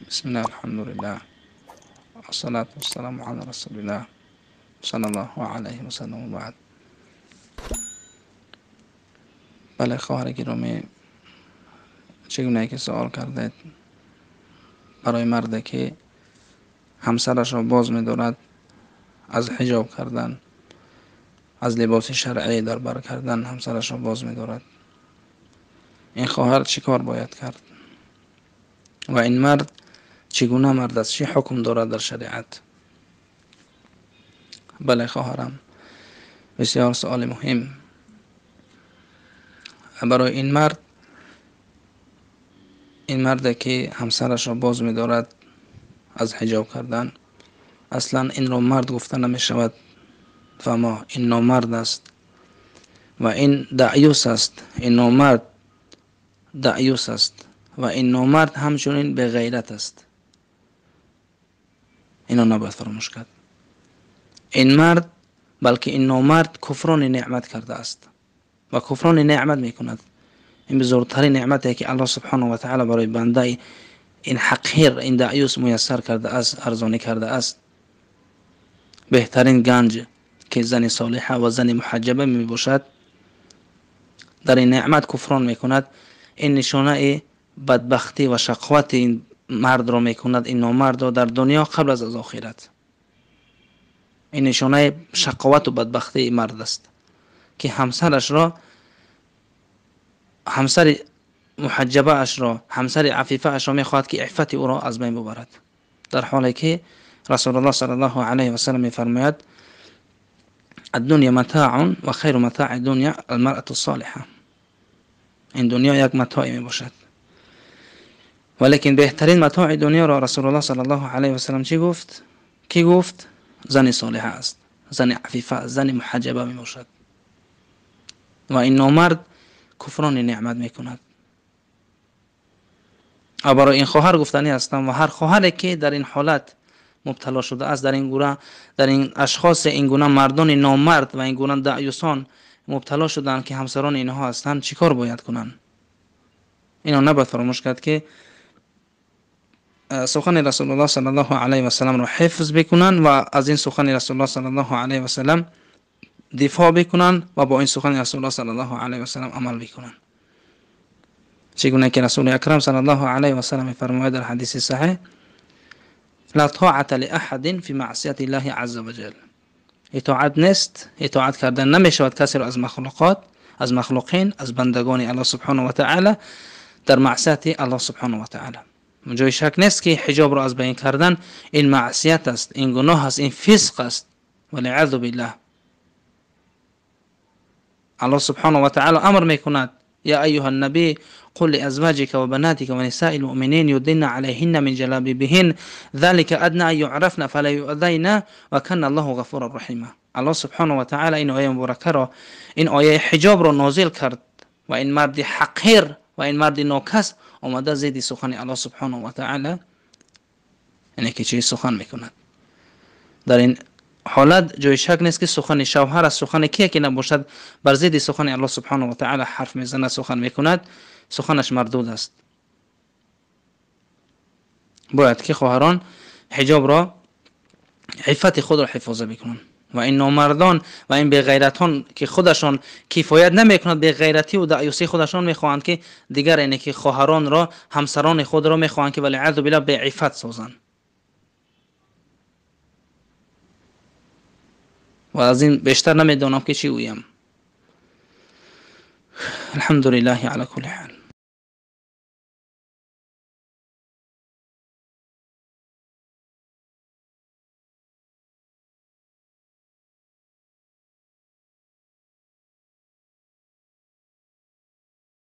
Бисмиллаҳ, алҳамдулиллаҳ, вассалату вассаламу ала расулиллаҳ, саллаллоҳу алайҳи васаллам, ва баъд. Бале, хоҳари гиромӣ, чӣ гуна ки савол кардед, барои марде ки ҳамсарашро боз медорад аз ҳиҷоб кардан, аз либоси шаръӣ дар бар кардан ҳамсарашро боз медорад, ин хоҳар чӣ кор бояд кард? Ва ин мард чӣ гуна мард аст? Чӣ ҳукм дорад дар шариат? Бале, хоҳарам, бисёр суоли муҳим. Барои ин мард, ин марде ки ҳамсарашро боз медорад аз ҳиҷоб кардан, аслан инро мард гуфта намешавад, фаҳмо, ин номард аст ва ин даъюс аст. Ин номард даъюс аст ва ин номард ҳамчунин беғайрат аст. Инро набояд фаромӯш кард. Ин мард, балки ин номард куфрони неъмат кардааст ва куфрони неъмат мекунад. Ин бузургтарин неъмате ки Аллоҳ субҳонаҳу ва таъоло барои бандаи ин ҳақир, ин даъюс муяссар кардааст, арзонӣ кардааст. Беҳтарин ганҷ ки зани солиҳа ва зани муҳаҷҷаба мебошад, дар ин неъмат куфрон мекунад. Ин нишонаи бадбахтӣ ва шақовати ин мардро мекунад, ин номардро дар дунё қабл аз охират. Ин нишонаи шақовату бадбахтии мард аст ки ҳамсарашро, ҳамсари муҳаҷҷабаашро, ҳамсари афифаашро мехоҳад ки иффати ӯро аз байн бубарад, дар ҳоле ки Расулуллоҳ саллаллоҳу алайҳи васаллам мефармояд: ад-дунё матаъун ва хайру матаъи дунё ал-маръату ссолиҳа. Ин дунё як матоъе мебошад, валекин беҳтарин матоъи дунёро Расулуллоҳ саллаллоҳу алайҳи васаллам чӣ гуфт? Кӣ гуфт? Зани солиҳа аст, зани афифа, зани муҳаҷҷаба мебошад. Ва ин номард куфрони неъмат мекунад. Ва барои ин хоҳар гуфтанӣ ҳастам ва ҳар хоҳаре ки дар ин ҳолат мубтало шудааст, дар ин гуна, дар ин ашхос, ин гуна мардони номард ва ин гуна даъюсон мубтало шудаанд ки ҳамсарони инҳо ҳастанд, чӣ кор бояд кунанд? Инро набояд фаромӯш кард ки сухани Расулуллоҳ саллаллоҳу алайҳи васалламро ҳифз бикунанд ва аз ин сухани Расулуллоҳ саллаллоҳу алайҳи васаллам дифоъ бикунанд ва бо ин сухани Расулуллоҳ саллаллоҳу алайҳи васаллам амал бикунанд. Чӣ гуна ки Расули акрам саллаллоҳу алайҳи васаллам мефармояд дар ҳадиси саҳеҳ: ла тоата лиаҳадин фи маъсияти ллоҳи азза ва ҷал. Итоат нест, итоат кардан намешавад касеро аз махлуқот, аз махлуқин, аз бандагони Аллоҳ субҳонаҳу ва таъоло дар маъсияти Аллоҳ субҳонаҳу ва таъоло. Ҷои шак нест ки ҳиҷобро аз байн кардан ин маъсият аст, ин гуноҳ аст, ин фисқ аст. Валиъазу биллаҳ. Аллоҳ субҳонаҳу ва таъоло амр мекунад: я айюҳа набий қул лиазваҷика ва банатика ва нисаил муъминин юднина алайҳинна мин ҷалабибиҳин залика адна ан юърафна фала юъзайна ва кана Аллоҳу ғафуран раҳима. Аллоҳ субҳонаҳу ва таъоло ин ояи муборакаро, ин ояи ҳиҷобро нозил кард ва ин марди ҳақир ва ин марди нокас омада зидди сухани Аллоҳ субҳонаҳу ва таъоло яъне ки чӣ сухан мекунад. Дар ин ҳолат ҷои шак нест ки сухани шавҳар аз сухани кие ки набошад бар зидди сухани Аллоҳ субҳонаҳу ва таъоло ҳарф мезанад, сухан мекунад, суханаш мардуд аст. Бояд ки хоҳарон ҳиҷобро, иффати худро ҳифоза бикунанд ва ин номардон ва ин беғайратон ки худашон кифоят намекунад, беғайратӣ ва даъюсии худашон мехоҳанд ки дигар ине ки хоҳаронро, ҳамсарони худро мехоҳанд ки валиъазу биллаҳ беиффат созанд. Ва аз ин бештар намедонам ки чӣ гӯям. Алҳамдулиллаҳи ала кулли ҳол.